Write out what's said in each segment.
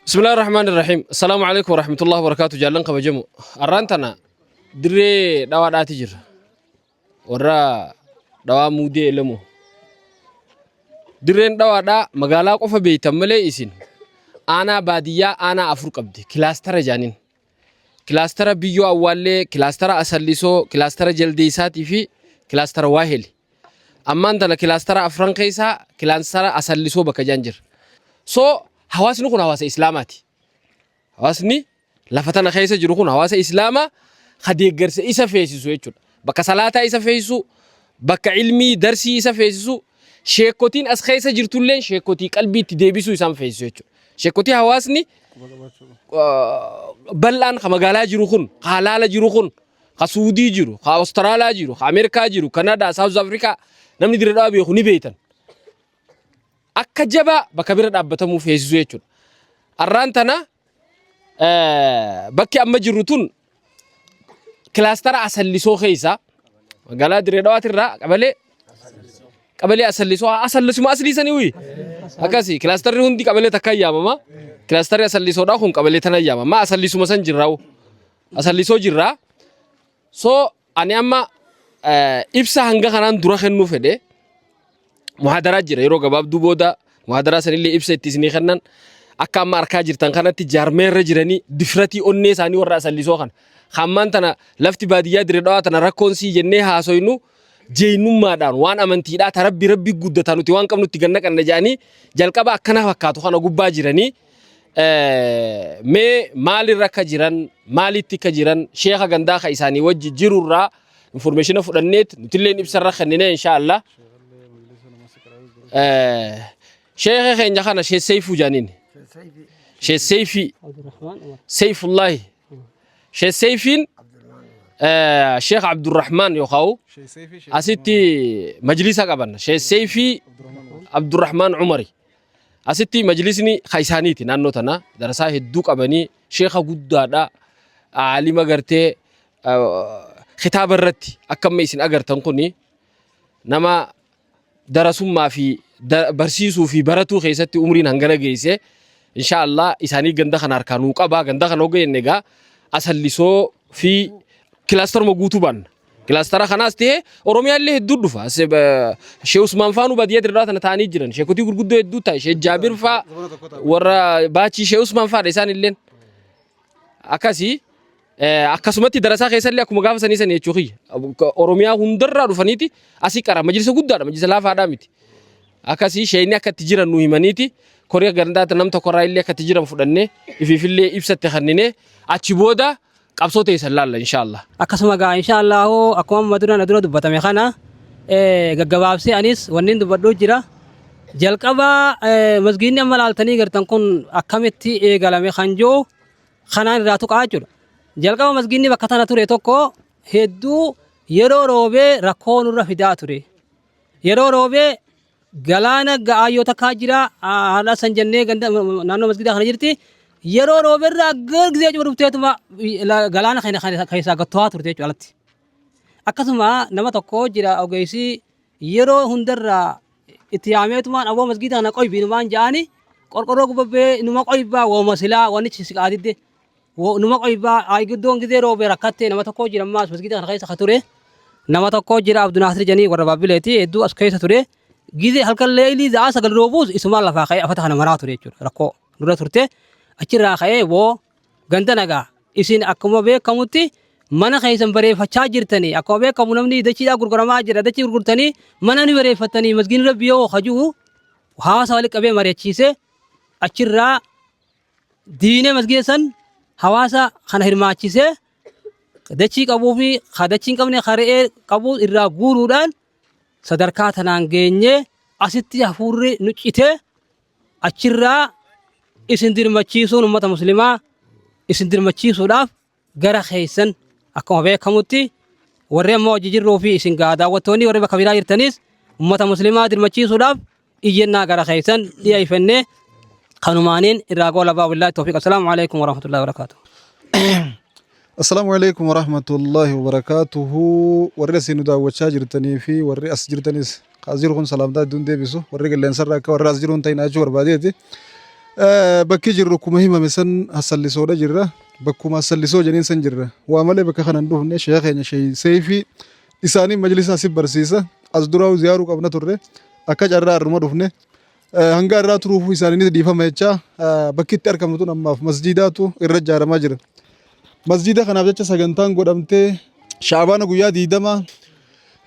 Bismillaahi Rahmaani Rahiim. Assalaamu alaikum warahmatullahi wabarakaatu. Jaallan kabajamu. Arraan tana dirree dhawaadhaati jira. Warra dhawaa muudee elemu. Dirreen dhawaadhaa magaalaa qofa beeytan malee isin aanaa baadiyyaa aanaa afur qabdi. Kilaastara jaaniin. Kilaastara biyyoo awwaallee, kilaastara asallisoo, kilaastara jaldeessaatii fi kilaastara waaheli. Ammaan tana kilaastara afran keessaa kilaastara asallisoo bakka jaan jira. So hawaasni kun hawaasa Islaamaati. Hawaasni lafa tana keessa jiru kun hawaasa Islaamaa ka deeggarsa isa feesisu jechuudha. Bakka salaataa isa feesisu, bakka ilmii darsii isa feesisu, sheekotiin as keessa jirtulleen sheekotii qalbii itti deebisuu isaan feesisu jechuudha. Sheekotii hawaasni bal'aan ka magaalaa jiru kun, ka halaala jiru kun, ka Suudii jiru, ka Awustiraalaa jiru, ka Ameerikaa jiru, Kanadaa, Saawuz Afrikaa namni dirree dhawaa beeku ni beektan. Akka jabaa bakka bira dhaabbatamuu feesisu jechuudha. Arraan tana bakki amma jirru tun kilaastara asallisoo keessa magaalaa dirree dhawaatirraa qabalee qabalee asallisoo asallisuma aslii sanii wuyi akkasi kilaastarri hundi qabalee takka yaamama kilaastarri asallisoodhaa kun qabalee tana yaamama asallisuma san jirraa asallisoo jirraa So ani amma ibsa hanga kanaan dura kennuu fedhe muhaadaraa jira yeroo gabaabduu booda muhaadaraa sanillee ibsa itti isinii kennan akka amma arkaa jirtan kanatti jaarmeerra jiranii difratii onnee isaanii warra asallisoo kana hammaan tana lafti baadiyyaa dire dhawaa tana rakkoon sii jennee haasoynu jeynummaadhaan waan amantiidhaa ta rabbi rabbi guddata nuti waan qabnutti ganna qanna jedhanii jalqaba akkana fakkaatu kana gubbaa jiranii Mee maalirra akka jiran maalitti akka jiran sheeka gandaa ka isaanii wajji jirurraa informeeshina fudhanneet nutilleen ibsarra kennine insha Allah. Sheeka keenya kana Sheek Seeyfuu jaaniin. Sheek Seeyfii Seeyfullaahi. Sheek Seeyfiin Sheek Abdurrahmaan yookaan asitti majlisa qaban. Sheek Seeyfii Abdurrahmaan Umari. Asitti majlisni ka isaaniiti naannoo tana darasaa hedduu qabanii sheekha guddaadha aalima gartee kitaaba irratti akka amma isin agartan kuni nama darasummaa fi barsiisuu fi baratuu keessatti umriin hangana geesse insha Allah isaanii ganda kana harkaa nuu qaba ganda kana hogga jenne egaa asallisoo fi kilaastaruma guutuu baanna. Kilaastara kanaas ta'ee Oromiyaallee hedduu dhufa. Shee Usmaan faanuu baadiyyaa dirraa tana ta'anii jiran. Sheekotii gurguddoo hedduu ta'e. Shee Jaabir faa warra baachii Shee Usmaan faadha isaan illeen. Akkasii akkasumatti darasaa keessallee akkuma gaafa sanii sanii jechuu kiyya. Oromiyaa hundarraa dhufaniiti asii qara. Majlisa guddaadha. Majlisa laafaadhaa miti. Akkasii sheeyni akka itti jiran nu himaniiti. Korii gandaatti nam tokkorraa illee akka itti jiran fudhannee ifiifillee ibsatti kenninee achi booda qabsoo teessan laalla inshallah. Akkasuma gaa insha Allahu akkuma amma dura na dura dubbatame kana gaggabaabsee anis wannin dubbadhuu jira. Jalqaba masgiidni amma laaltanii gartan kun akkamitti eegalame kan jiru kanaan irraa tuqaa jechuudha. Jalqaba masgiidni bakka tana ture tokko hedduu yeroo roobee rakkoo nurra fidaa ture. Yeroo roobee Galaana ga'aayyoo takkaa jira haadha san jennee ganda naannoo masgidaa kana jirti. Yeroo rooberraa gara gizee cufa dhufteetuma galaana kana keessaa gatto'aa turte jechuudha alatti. Akkasuma nama tokko jira ogeessi yeroo hundarraa itti yaameetumaan aboo masgiida kana qoybii numaan ja'ani qorqorroo gubabbee numa qoybaa wooma silaa wannichi si qaadidde. Numa qoybaa ayguddoon gizee roobe rakkatte nama tokko jira ammaas masgiida kana keessa ka ture nama tokko jira Abdunaasir jedhanii warra Baabbileeti hedduu as keessa ture gizee halkan leeylii za'aa 9 roobuus isumaan lafaa ka'ee afata kana maraa ture jechuudha rakkoo dura turte achirraa ka'ee boo ganda nagaa isin akkuma beekamutti mana keessan bareeffachaa jirtanii akkuma beekamu namni dachiidhaa gurguramaa jira dachii gurgurtanii mana ni bareeffattanii masgiidni rabbi yoo hajuu hawaasa walitti qabee mari'achiise achirraa diinee masgiida san hawaasa kana hirmaachisee dachii qabuu fi ka dachii hin qabne ka re'ee qabu irraa guuruudhaan sadarkaa tanaan geenyee asitti hafuurri nu citee achirraa isin dirmachiisuun ummata muslimaa isin dirmachiisuudhaaf gara keessan akkuma beekamutti warri amma hojii jirruu fi isin gaa daawwattoonni warri bakka biraa jirtanis ummata muslimaa dirmachiisuudhaaf iyyannaa gara keessan dhiyeeffannee kanumaaniin irraa goolabaa billaahi tawfiiq assalaamu alaikum warahmatullahi wabarakaatuh. Assalaamu alaikum warahmatullahi wabarakaatuhu. Warri asii nu daawwachaa jirtanii fi warri as jirtanis as jiru kun salaamtaa hedduun deebisu. Warri qilleensarra akka warri as jiru hin ta'in jechuu barbaadeeti. Bakki jirru akkuma himame san Hassallisoodha jirra. Bakkuma Hassallisoo jedheen san jirra. Waa malee bakka kana hin dhufne sheekha keenya Sheey Seeyfii isaanii majlisa asi barsiisa. As duraa ziyaaruu qabna turre. Akka carraa har'uma dhufne. Hanga har'aa turuufuu isaaniinis dhiifama jechaa bakki itti argamnu tun ammaaf masjiidaatu irra ijaaramaa jira. Masjiida kanaaf jecha sagantaan godhamtee Shaabaana guyyaa 20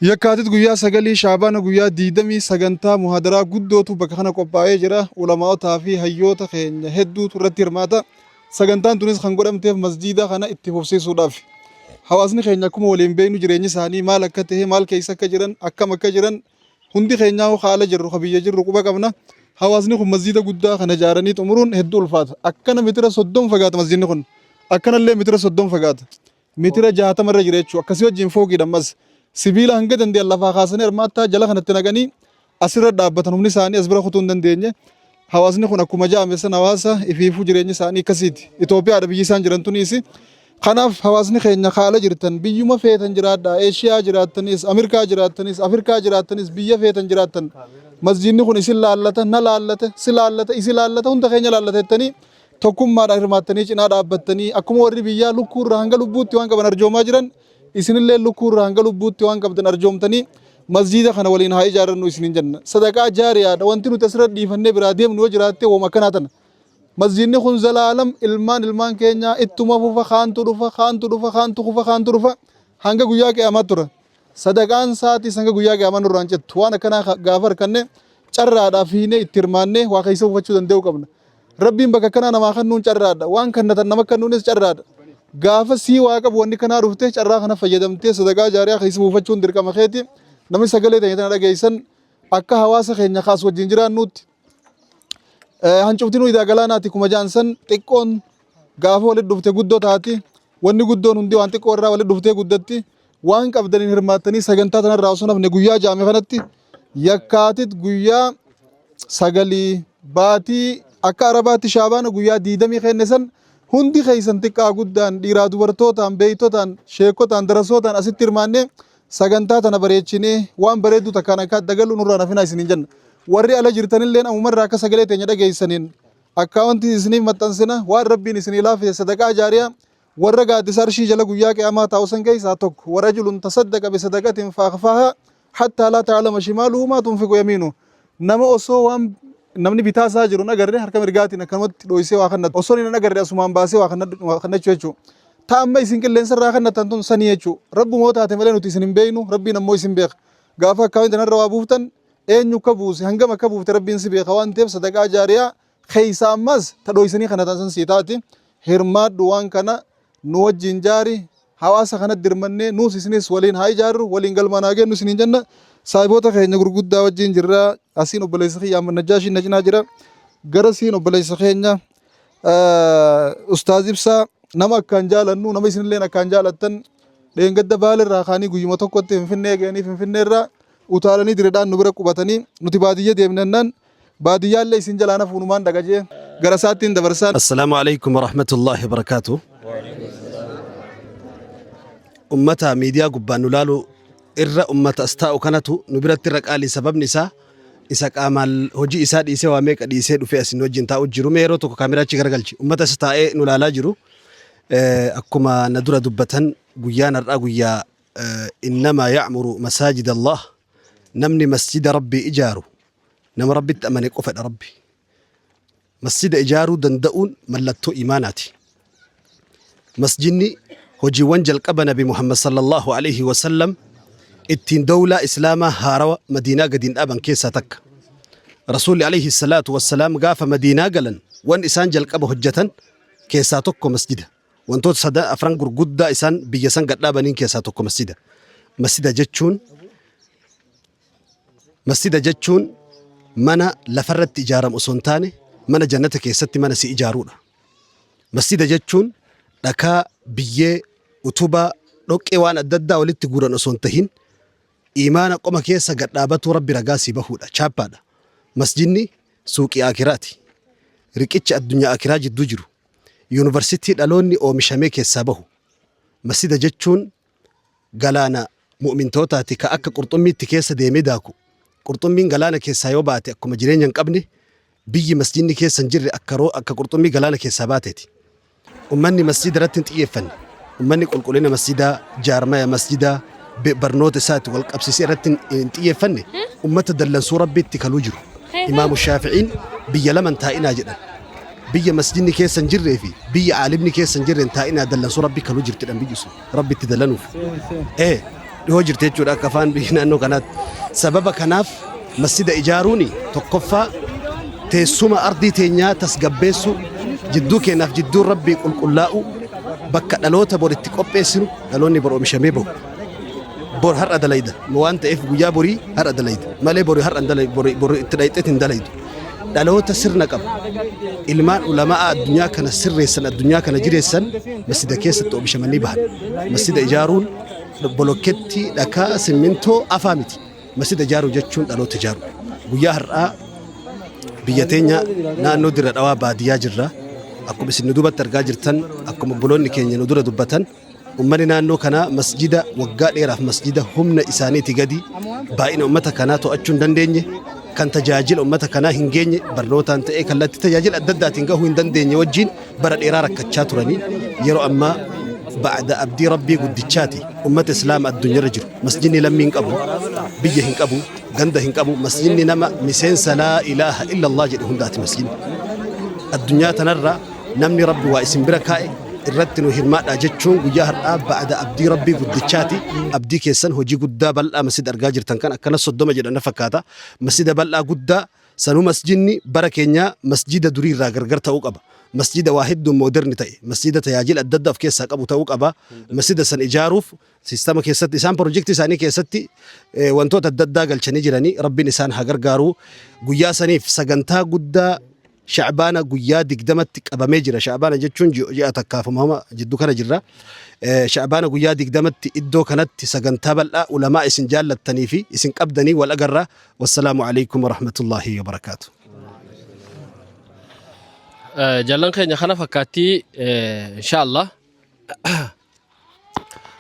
Yakkaatit guyyaa sagalii Shaabaana guyyaa diidamii sagantaa muhaadaraa guddootu bakka kana qophaa'ee jira. Ulamaa'otaa fi hayyoota keenya hedduutu irratti hirmaata. Sagantaan tunis kan godhamteef masjiida kana itti fufsiisuudhaafi. Hawaasni keenya akkuma waliin beeknu jireenyi isaanii maal akka tahe, maal keessa akka jiran, akkam akka jiran hundi keenyaahuu ka ala jirru ka biyya jirru quba qabna. Hawaasni kun masjiida guddaa kana ijaaranii xumuruun hedduu ulfaata. Akkana mitira 30 fagaata masjiidni kun. Akkanallee mitira 30 fagaata. Mitira 60 irra jira jechuudha. Akkasii wajjin fooqiidha ammas. Sibiila hanga danda'an lafaa kaasanii armaattaa jala kanatti naqanii asirra dhaabbatan humni isaanii as bira kutuu hin dandeenye. Hawaasni kun akkuma ja'ame san hawaasa ifiifuu jireenyi isaanii akkasiiti. Itoophiyaadha biyyi isaan jiran tuniis. Kanaaf hawaasni keenya kaala jirtan biyyuma feetan jiraadhaa. Eeshiyaa jiraattanis, Ameerikaa jiraattanis, Afrikaa jiraattanis biyya feetan jiraattan. Masjiidni kun isin laallata, na laallata, si laallata, isi laallata, hunda keenya laallata jettanii tokkummaadhaan hirmaattanii cinaa dhaabbattanii akkuma warri biyyaa lukkuu irraa hanga lubbuutti waan qaban arjoomaa jiran isinillee lukkuu irraa hanga lubbuutti waan qabdan arjoomtanii masjiida kana waliin haa ijaarrannu isiniin jenna. Sadaqaa jaariyaadha. Wanti nuti asirra dhiifannee biraa deemnu yoo jiraatte wooma akkanaa tana. Masjiidni kun zalaalam ilmaan ilmaan keenyaa ittuma fufa kaantu dhufa kaantu dhufa kaantu kufa kaantu dhufa hanga guyyaa qiyaamaa tura. Sadaqaan isaatis hanga guyyaa qiyaamaa nurraa hin cittu. Waan akkanaa gaafa harkanne carraadhaaf hiinee itti hirmaannee waa keessa buufachuu danda'uu qabna. Rabbiin bakka akkanaa namaa kennuun carraadha. Waan kennatan nama kennuunis carraadha. Gaafa sii waa qabu wanni kanaa dhufte carraa kana fayyadamtee sadaqaa jaariyaa keessa buufachuun dirqama keeti. Namni sagalee teenya tana dhageessan akka hawaasa keenya kaas wajjin jiraannuutti hancuftinuu idaa galaanaati kuma jaan san xiqqoon gaafa walitti dhufte guddoo taati. Wanni guddoon hundi waan xiqqoo irraa walitti dhuftee guddatti. Waan qabdaniin hirmaattanii sagantaa tanarraa osoo nafne guyyaa jaame kanatti yakkaatit guyyaa sagalii baatii akka Arabaatti Shaabaana guyyaa diidamii kenne san hundi keessan xiqqaa guddaan dhiiraa dubartootaan beeytotaan sheekotaan darasootaan asitti hirmaannee sagantaa tana bareechinee waan bareedduu takkaan akka adda galu nurraa nafinaa isiniin jenna. Warri ala jirtanilleen ammumarraa akka sagalee teenya dhageessaniin akkaawwantii isiniif maxxansina waan rabbiin isinii laaffise sadaqaa jaariyaa warra gaaddisa arshii jala guyyaa qiyaamaa taa'u san keessaa tokko warajulun tasaddaqa bisadaqatin faakfaaha hattaa laa ta'lama shimaaluhu maa tunfiqu yamiinuhu. Nama osoo waan namni bitaa isaa jiru hin agarre harka mirgaatiin akkanumatti dhoysee waa kannatu. Osoo inni hin agarre asumaan baasee waa kannachuu jechuudha. Ta amma isin qilleensa irraa kannattan tun sanii jechuudha. Rabbuma yoo taate malee nuti isin hin beeknu, Rabbiin ammoo isin beeka. Gaafa akkaawunti tanarra waa buuftan eenyu akka buuse hangam akka buufte Rabbiin si beeka waan ta'eef sadaqaa jaariyaa keessa ammas ta dhoysanii kannatan san sii taati. Hirmaadhu waan kana nu wajjin jaari Hawaasa kanatti dirmannee nuus isinis waliin haa ijaarru, waliin galmaan haa geennu isiniin jenna. Saahiboota keenya gurguddaa wajjin jirra. Asiin obboleessa kiyya Ahmad Najjaashiin na cinaa jira. Garasiin obboleessa keenya Ustaaz Ibsaa nama akkaan jaalannu nama isinilleen akkaan jaalattan dheengadda Baalirraa kaanii guyyuma tokkotti Finfinnee ga'anii Finfinneerraa utaalanii diredhaan nu bira qubatanii nuti baadiyya deemnannaan Baadiyyaallee isin jalaa nafu numaan dhaqa jee gara isaattiin dabarsaan. Assalaamu alaikum warahmatullaahi wabarakaatu. Ummata miidiyaa gubbaan nu laalu irra ummata as taa'u kanatu nu biratti irra qaalii sababni isaa isa qaamaan hojii isaa dhiisee waa meeqa dhiisee dhufee asin wajjin taa'u jiru mee yeroo tokko kaameraa achi garagalchi ummata isa taa'ee nu laalaa jiru akkuma na dura dubbatan guyyaan har'aa guyyaa innamaa ya'muru masaajid Allah namni masjida rabbii ijaaru Nama Rabbitti amane qofadha Rabbi. Masjida ijaaruu danda'uun mallattoo imaanaati. Masjidni hojiiwwan jalqaba Nabi Muhammad sallallahu alaihi wasallam ittiin dawlaa Islaamaa haarawa Madiinaa gadiin dhaaban keessaa takka. Rasuulli alaihi salaatu wassalaam gaafa Madiinaa galan wan isaan jalqaba hojjetan keessaa tokko masjida. Wantoota sadan afran gurguddaa isaan biyya san gad dhaabaniin keessaa tokko masjida. Masjida jechuun Masjida jechuun mana lafarratti ijaaramu osoo hin taane mana jannata keessatti mana si ijaaruudha. Masjida jechuun dhakaa, biyyee, utubaa, dhoqqee waan adda addaa walitti guuran osoo hin tahin iimaana qoma keessa gad dhaabatuu Rabbi ragaa si bahuudha, chaappaadha. Masjidni suuqii aakiraati. Riqicha addunyaa aakiraa jidduu jiru. Yuunivarsitii dhaloonni oomishamee keessaa bahu. Masjida jechuun galaana mu'mintootaati ka akka qurxummiitti keessa deemee daaku. Qurxummiin galaana keessaa yoo baate akkuma jireenya hin qabne Biyyi masjiidni keessa hin jirre akka roo akka qurxummii galaana keessaa baateeti. Ummanni masjiida irratti hin xiyyeeffanne. Ummanni qulqullina masjiidaa, jaarmaya masjiidaa, barnoota isaa itti wal qabsiisee irratti hin xiyyeeffanne ummata dallansuu Rabbiitti kaluu jiru. Imaamu Shaafi'iin biyya lama hin taa'inaa jedhan. Biyya masjiidni keessa hin jirree fi biyya aalimni keessa hin jirre hin taa'inaa dallansuu Rabbi kaluu jirti jedhan biyyi sun. Rabbi itti dallanuuf. Ee dhihoo jirti jechuudha akka afaan biyya naannoo kanaatti. Sababa kanaaf masjida ijaaruun tokkoffaa teessuma ardii teenyaa tasgabbeessuu, jidduu keenyaaf jidduun Rabbii qulqullaa'uu, bakka dhaloota bor itti qopheessinu, dhaloonni bor oomishamee bahu. Bor har'a dalayda waan ta'eef guyyaa borii har'a dalayda malee bori har'a hin dalay- bori bori itti dhayxeet hin dalaydu. Dhaloota sirna qabu, ilmaan ulama'aa addunyaa kana sirreessan, addunyaa kana jireessan masjida keessatti oomishamanii bahan. Masjida ijaaruun bolokkeettii, dhakaa, simmintoo afaa miti. Masjida ijaaruu jechuun dhaloota ijaaruu. Guyyaa har'aa biyya teenya naannoo Dirra Dhawaa baadiyyaa jirra. Akkuma isin nu duubatti argaa jirtan, akkuma obboloonni keenya nu dura dubbatan, ummanni naannoo kanaa masjida waggaa dheeraaf masjida humna isaaniiti gadi baay'ina ummata kanaa to'achuu hin dandeenye, kan tajaajila ummata kanaa hin geenye, barnootaan ta'ee kallattii tajaajila adda addaatiin gahuu hin dandeenye wajjin bara dheeraa rakkachaa turanii yeroo ammaa ba'da abdii Rabbii guddichaati ummata Islaama addunyaarra jiru. Masjidni lammii hin qabu, biyya hin qabu, ganda hin qabu. Masjidni nama miseensa laa ilaaha illallah jedhe hundaati masjidni. Addunyaa tanarra namni Rabbi waa isin bira kaa'e irratti nu hirmaadhaa jechuun guyyaa har'aa ba'da abdii Rabbii guddichaati. Abdii keessan hojii guddaa bal'aa masjida argaa jirtan kan akkana 30 jedhan na fakkaata. Masjida bal'aa guddaa sanuu masjidni bara keenyaa masjida durii irraa gargar ta'uu qaba. Masjida waa hedduun mooderni ta'e, masjida tajaajila adda addaa of keessaa qabu ta'uu qaba. Masjida san ijaaruuf Siistama keessatti isaan pirojektii isaanii keessatti wantoota adda addaa galchanii jiranii Rabbiin isaan haa gargaaru. Guyyaa saniif sagantaa guddaa Sha'baana guyyaa 20tti qabamee jira. Sha'baana jechuun ji'a takkaaf homa jidduu kana jirra. Sha'baana guyyaa 20tti iddoo kanatti sagantaa bal'aa ulamaa isin jaallattanii fi isin qabdanii wal agarra. Wassalaamu alaikum warahmatullaahi wabarakaatu. Jaallan keenya kana fakkaatti inshaallah.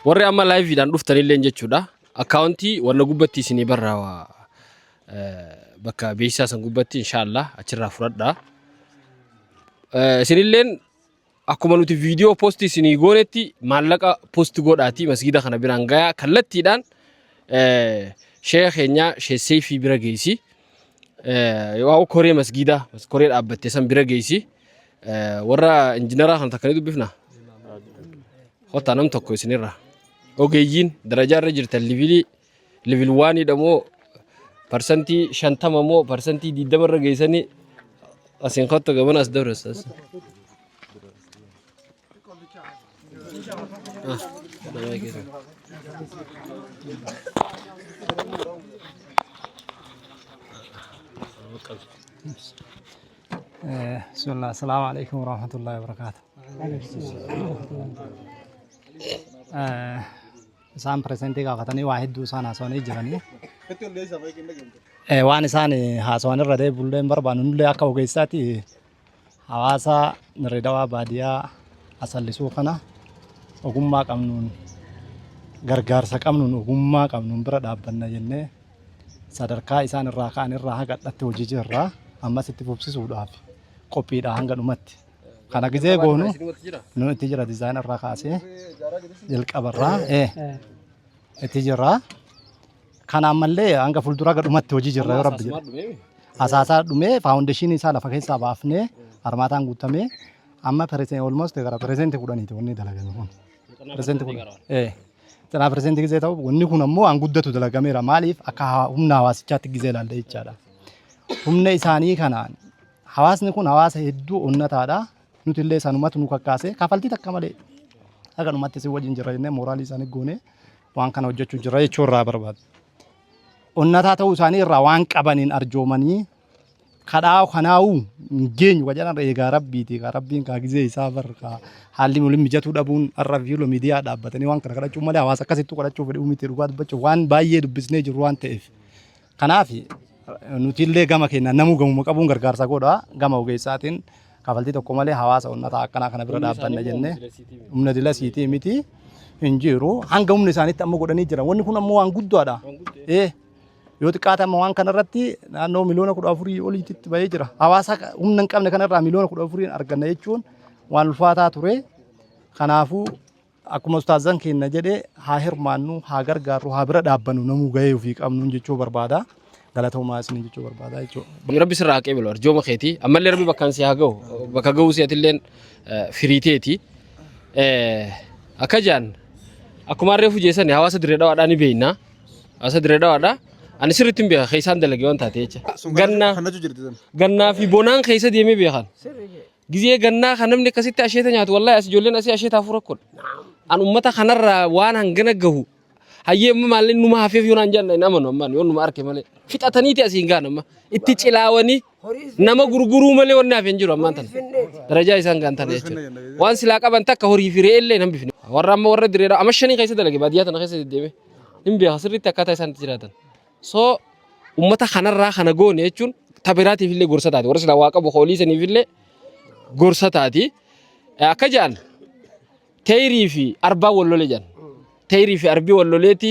Warri amma laayiviidhaan dhuftanillee jechuudha. Akkaawuntii wanna gubbatti isinii barraawa bakka beeksisaa san gubbatti inshaallah achirraa fudhadhaa. Isinilleen akkuma nuti viidiyoo poostii isinii goonetti maallaqa poosti godhaatii masgiida kana biraan gayaa kallattiidhaan sheekha keenyaa sheek Seeyfii bira geessi. Yoo koree masgiidaa koree dhaabbatte san bira geessi. Warra injinaraa kan takka ni dubbifna. Kottaa nam tokko isinirra. Ogeeyyiin darajaa irra jirtan livilii livil waaniidha moo parsantii 50 moo parsantii 20 irra geessanii asiin kottu gamana as dabres. As. Ah, nama keessa. Bismillah, assalamu alaikum warahmatullahi wabarakatuh. Isaan piresentii gaafatanii waa hedduu isaan haasawanii jiranii. Waan isaan haasawan irra deebi'ullee hin barbaannu nullee akka ogeessaatti hawaasa Dirree Dawaa baadiyaa asallisuu kana ogummaa qabnuun gargaarsa qabnuun ogummaa qabnuun bira dhaabbanna jennee sadarkaa isaan irraa ka'an irraa haga dhatti hojii jirra. Ammas itti fufsisuudhaaf qophiidha hanga dhumatti. Kana gizee goonu nu itti jira dizaayina irraa kaasee jalqabarraa itti jira. Kana ammallee hanga fuuldura haga dhumatti hojii jirra yoo rabbi jedhe. Asaasaa dhumee faawundeeshinii isaa lafa keessaa baafnee armaataan guutamee amma pereseen almost gara pereseenti 10ti wanni dalagame kun. Pereseenti 10. Kanaaf piresentii gizee ta'u wanni kun ammoo waan guddatu dalagameera. Maaliif akka humna hawaasichaatti gizee ilaalle jechaadha. Humna isaanii kanaan hawaasni kun hawaasa hedduu onnataadha. Nuti illee sanumatu nu kakkaase kafaltii takka malee haga dhumatti si wajjin jirra jennee mooraalii isaanii goonee waan kana hojjechuu jirra jechuu irraa barbaada. Onnataa ta'uu isaanii irraa waan qabaniin arjoomanii kadhaa kanaa'uu hin geenyu ka jedhan eegaa rabbiiti ka rabbiin kaa gizee isaa bar ka haalli waliin mijatuu dhabuun har'a viiloo miidiyaa dhaabbatanii waan kana kadhachuu malee hawaasa akkasittuu kadhachuu fedhuu miti dhugaa dubbachuuf waan baay'ee dubbisnee jirru waan ta'eef. Kanaaf nuti illee gama keenya namuu gamuma qabuun gargaarsa godha gama ogeessaatiin kafaltii tokko malee hawaasa onnataa akkanaa kana bira dhaabbanna jennee humna dilasiitii miti hin jiru hanga humna isaaniitti amma godhanii jiran wanni kun ammoo waan guddaadha. Ee. Yoo xiqqaate amma waan kanarratti naannoo miliyoona 14 oliititti bahee jira. Hawaasa humna hin qabne kanarraa miliyoona 14 arganna jechuun waan ulfaataa ture. Kanaafuu akkuma ustaazan keenya jedhe haa hirmaannu, haa gargaarru, haa bira dhaabbannu namuu gahee ofii qabnuun jechuu barbaada. Galatoomaa isiniin jechuu barbaada jechuudha. Rabbi sirraa haa qeebalu arjooma keetii. Ammallee Rabbi bakkaan si haa gahu. Bakka gahuu si atilleen firiiteeti. Akka jaan akkuma reefu jeesani hawaasa dirree dhawaadhaa ni beekna. Hawaasa dirree dhawaadhaa ani sirriitti hin beeka keessaan dalage waan taate jecha. Gannaa gannaa fi bonaan keessa deemee beekan. Gizee gannaa kan namni akkasitti asheeta nyaatu wallahi as ijoolleen asii asheeta hafuura rakkoodha. An ummata kanarraa waan hangana gahu hayyee amma maalleen numa hafeef yoo naan jedhan hin amanu ammaan yoo numa arke malee. Fixataniiti asiin gahan amma itti cilaawanii nama gurguruu malee wanni hafe hin jiru ammaan tana. Darajaa isaan gahan tana jechuudha. Waan silaa qaban takka horii fi re'ee illee hin hambifne. Warra amma warra direedha amma shanii keessa dalage baadiyyaa tana keessa deddeeme. Hin beeka sirriitti akkaataa isaan itti jiraatan. So ummata kanarraa kana goone jechuun tabiraatiif illee gorsa taati. Warra silaa waa qabu hoolii saniif illee gorsa taati. Akka jedhan teeyrii fi arbaa wal lole jedhan. Teeyrii fi arbii wal loleeti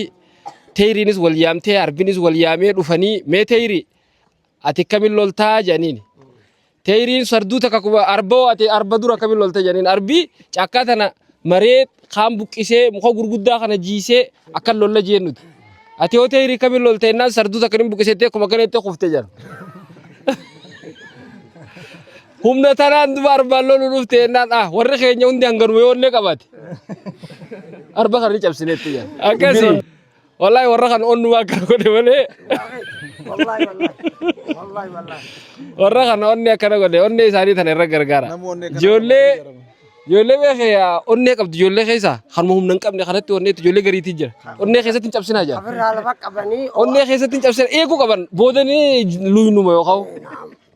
teeyriinis wal yaamtee arbinis wal yaamee dhufanii mee teeyrii ati akkamiin loltaa jedhaniini. Teeyriin sarduu takka kuba arboo ati arba dura akkamiin lolta jedhaniin arbii caakkaa tana maree kaan buqqisee muka gurguddaa kana jiisee akkan lolla jeen nuti. Ati yoo teeyrii akkamiin lolta jennaan sarduu takka ni buqqisettee akkuma kana jettee kufte jedhan. Humna tanaan duba arbaan loluu dhufte jennaan ah warri keenya hundi hanganuma yoo onnee qabaate. Arba kana ni cabsineetti jedhan. Akkasii. Wallahi warra kan onnumaa akkana godhe malee. Wallahi wallahi. Wallahi wallahi. Warra kan onnee akkana godhe onnee isaanii tana irra gargaara. Nama onnee kana Ijoollee ijoollee beekee onnee qabdu ijoollee keessa kanuma humna hin qabne kanatti onneetu ijoollee gariitii jira. Onnee keessatti hin cabsinaa jira. Ofirraa lafa qabanii Onnee keessatti hin cabsina eeguu qaban booda ni luynuma yookaan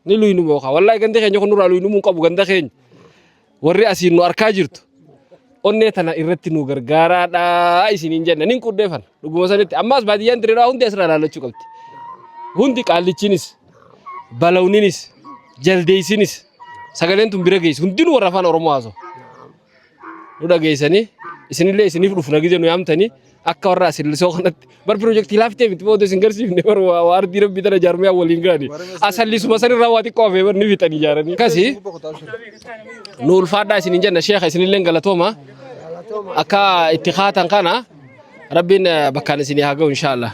ni luynuma yookaan wallahi gandi keenya kun nurraa luynumuu hin qabu ganda keenya. Warri asiin nu arkaa jirtu onnee tana irratti nu gargaaraadha isiniin jenna nin quddeefan dhuguma sanitti ammaas baadiyyaan dirreedhaa hundi asirraa ilaallachuu qabdi. Hundi qaallichinis balawninis jaldeessinis sagaleen tun bira geessi hundinuu warra afaan Oromoo haasa'u. Nu dhageessanii isinillee isiniif dhufna gizee nu yaamtanii akka warra asillisoo kanatti bar piroojeektii laaftee miti booda isin garsiifne bar waa ardii rabbii tana jaarmiyaa waliin gaani asallisuma sanirraa waa xiqqoo hafee bar ni fixanii ijaaranii. Akkasii nu ulfaadhaa isinin jenna sheekha isinillee galatooma akka itti kaatan kana rabbiin bakkaan isinii haa ga'u inshaallah.